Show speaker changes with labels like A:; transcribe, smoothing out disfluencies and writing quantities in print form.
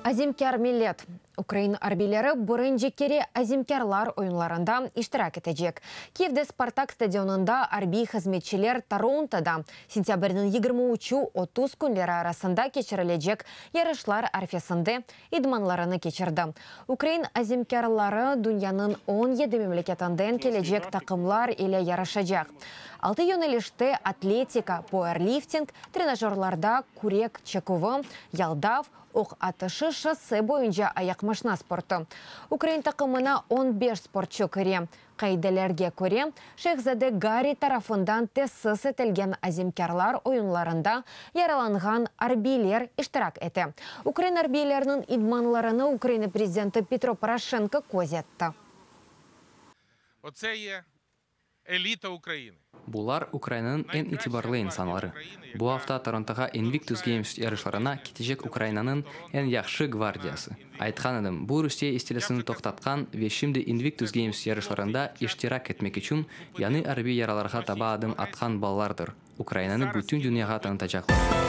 A: Azimkâr millet. Ukrain arbiyleri birinci kere Azimkârlar oyunlarında iştirak etecek. Kiyevde Spartak stadionında arbiy hızmetçiler Torontoda sentâbrniñ yigirmi üçü, 30 künleri arasında keçirilecek yarışlar arfesinde idmanlarını keçirdi. Ukrain azimkârları dünyanıñ 17 memleketinden kelecek taqımlar ile yarışacaq. Altı yönelişte, atletika, powerlifting, trenajörlarda kürek çeküvi, yaldav, oq atışı, şosse boyunca ayaqmaşna sportı. Ukrain taqımına 15 sportçu kire. Qaidelerge köre, şehzade Garri tarafından tesis etilgen Azimkârlar oyunlarında yaralanğan arbiyler iştirak ete. Ukrain arbiyleriniñ idmanlarını Ukraina prezidenti Petro Poroşenko közetti.
B: Оце є еліта України.
C: Bular Ukrainanıñ eñ itibarlı insanları. Bu afta Torontoğa Invictus Games yarışlarına ketecek Ukrainanıñ eñ yahşı gvardiyası. Aytqan edim, bu Rusiye istilâsını toqtatqan ve şimdi Invictus Games yarışlarında iştirak etmek içün yañı arbiy yaralarğa taba adım atqan balalardır. Ukrainanı bütün dünyağa tanıtacaqlar.